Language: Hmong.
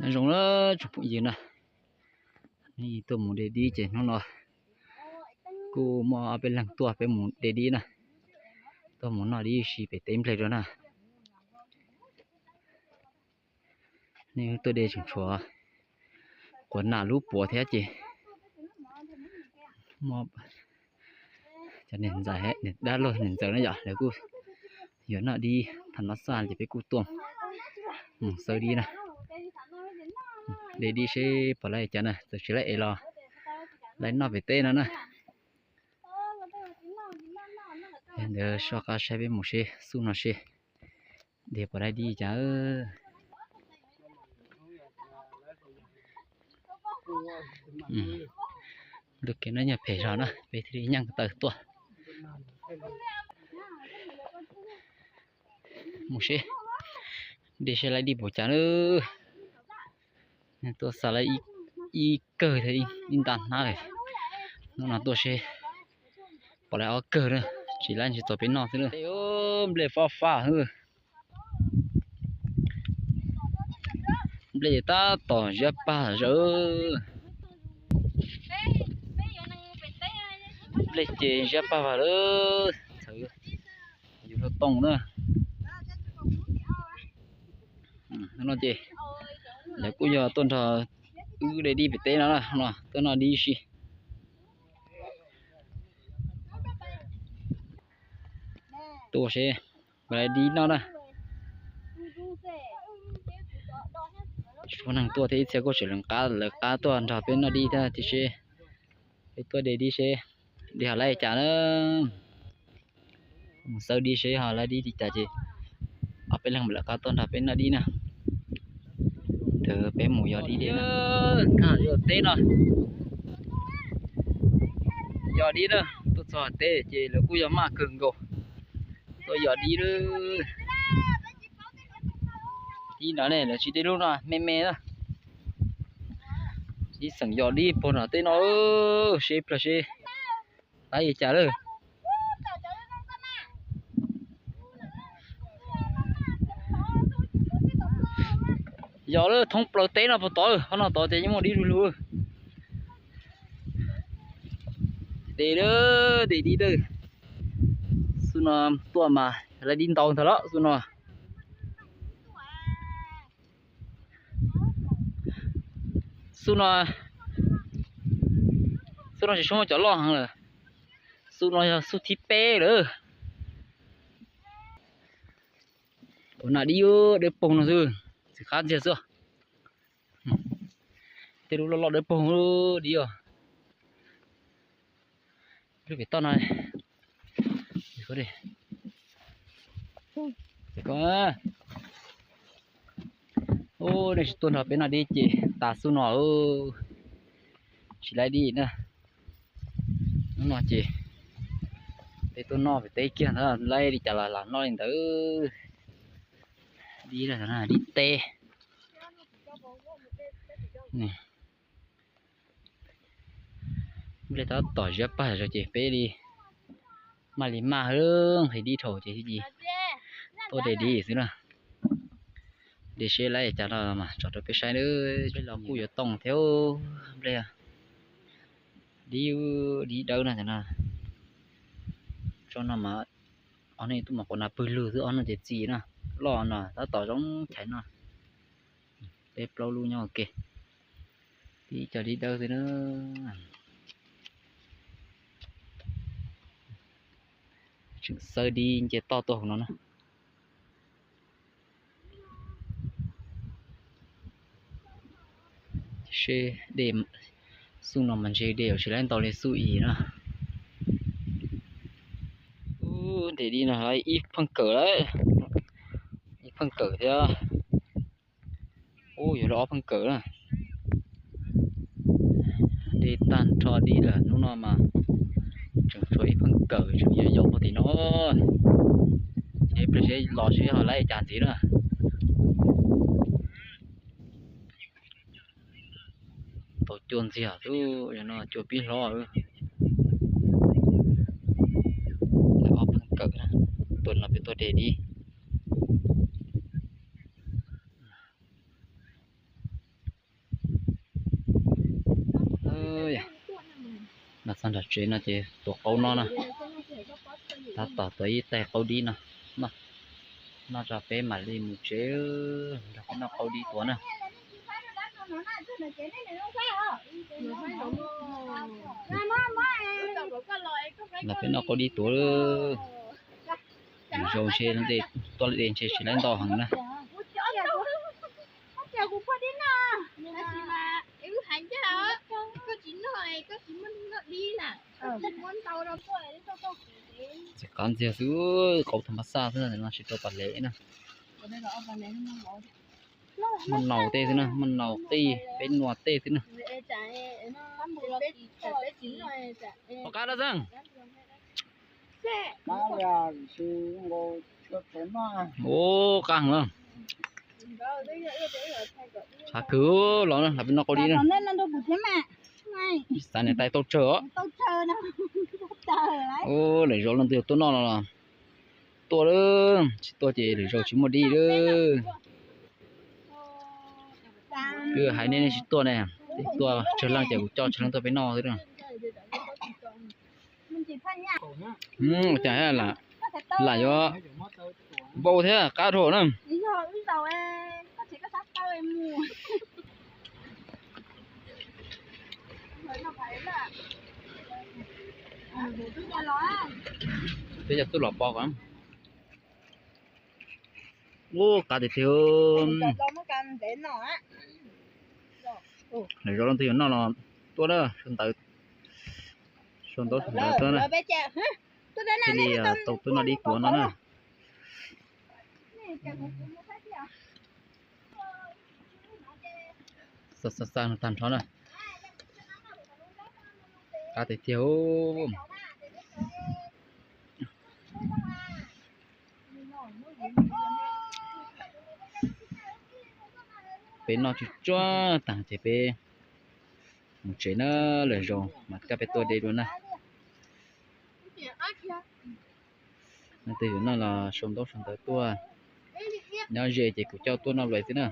Nyob zoo na tsoom phooj ywg na, nej tuaj mus de dib ces hnub no kuj muaj ob peb leeg tuaj peb mus de dib na, tuaj mus noj dib si pem teb nplej rau na. Nej tuaj de tseem tshuav quav nam lub puav thiab ces muaj cov niam ntxawm, niam dab laug niam ntxawm na yom, lawv kuj yuav noj dib, thaum no xaj ces peb kuj tuaj mus xawb dib na. De dib seb puas laib cas na, txawm tsis laib es los laib noj pem teb no na. Ntawd soj qab saib peb mus seb xub no seb de puas laib dib cas. Ntu kev no nyuag phem zog na, peb thiaj li nyeej taw tuaj. Mus seb, de seb laib dib puas cas na. Tuaj xa laib ib kawg thiab ib nta hnab lawm. Hnub no tuaj seb puas laib ob kawg na, tsis laib ntshe txog peb noj xwb na. Nplej fab fab xwb. Nplej tab tom ziab pag zawv. Nplej ces ziab pag vas lawm, txhawv yus hluas tooj na. No ces lawv kuj yog tuaj nrog wb de dib pem teb no na, no tuaj noj dib si. Tuaj seb, mus laib dib noj na. Tsis muaj neeg tuaj thiab, ib txhia kuj tseem lawv qab lawv qab tuaj nrog peb noj dib thiab tiam sis peb tuaj de dib seb dib ho laib cas na. Mus xawb dib seb ho laib dib li cas ces ob peb leeg mam lawv qab tuaj nrog peb noj dib na. Ntawd peb mus yos dib deb na. Teb no yos dib na, tuaj txog teb ces lawv kuj yog maj kawg nkaus. Tuaj yos dib lawm. Dib no ne lawv tsis dib lub no me me na. Ib xeem yos dib puag nram teb no, seb plawg seb laib li cas lawm. Yos lawm thoob plaws teb no puag tod, qhov no tod ces yeej muaj dib lug lug. De, de dib lawm. Xub no tuaj mas laib dib ntau ntag los xub no. Xub no, xub no tsis tshua muaj cov loj heev lawm. Xub no yog xub thib peb lawm. Ua nas dib dawb paug no xwb, txiv qab ntxiag xwb. Tej lub loj loj dawb paug dib os. Lub pem toj no. Nej tsis tuaj nrog peb noj dib ces tas xub no, tsis laib dib na. Hnub no ces peb tuaj noj pem teb kiag ntag, laib li cas los lam noj li ntawd. Dib, dib teb. Nplej tab tom ziab pag zog ces peb li maj li maj hwb, nqhis dib dhau ces tuaj de dib xwb na. De seb laib cas no mas tso rau peb saib nawb. Peb los kuj yuav tooj thiab nplej. Dib, dib dawb na no. Tso no mas ob no tuaj mas quav nas pwg lug xwb, ob no ces txi na. Loj no tab tom zoo chais no. Peb plaub lub nyob ua ke. Tib co dib dawb xwb na. Tseem xawb dib nce toj tuaj hauv no na. Seb de xub no mas ntshe de yuav tsis laib ntau li xub ib na. Ub, de dib no ib pheej kawm lawm, ib pheej kawm thiab. Ub, yuav lawm ob pheej kawm na. De tag nrho dib lawm hnub no mas tseem tshuav ib pheej kawm tseem yuav yos puag tim no. Ces peb seb los seb ho laib cas ntxiv na. Tau cua ntxiag xwb, no cua pib hlob. Ob pheej kawm na, tuaj no peb tuaj de dib. Txog nram tsev no ces tuav qaub noj na. Tab tom tuav ib tais qaub dib no, noj tso peb mam li mus tsev, nrog peb noj qaub dib tuav na. Los peb noj qaub dib tuav. Lwm zaus ntshe tuaj de ntshe tsis laib ntau heev na. Txiv qab ntxiag xwb, qaub thas mas xaj xwb no tsis tau pas lev na. Muaj naus tej xwb na, muaj naus tej, peb nua tej xwb na. Ua qab dab xeeb. Ua qab heev na. Tshav kawg los na, los peb noj qaub dib na. Xav niam tais tau tsawg os. Lwm zaus leej twg tuaj noj no los tuaj lawm, tsis tuaj ces lwm zaus tsis muaj dib lawm. Twb hais nej nej tsis tuaj ne, tuaj tsawg leej ces kuv coj tsawg leej tuaj peb noj xwb na. Cas lam yuav vau thiab qab dhau na. Peb cov tuaj los pom ko. Ub, qab tiag tiag. Lwm zaus leej twg yuav noj los tuaj na, sau ntawv, sau ntaub sau ntawv tuaj na. Thiaj li tau tuaj noj dib tuav no na. Xa xa xa tag nrho na. Qab tiag tiag. Peb noj tsuj tsuag tag ces peb mus tsev na, lwm zaus mas coj peb tuaj de dua na. Leej twg yuav noj los sau ntaub sau ntawv tuaj, nyob ze ces kuv coj tuaj noj lawm xwb na.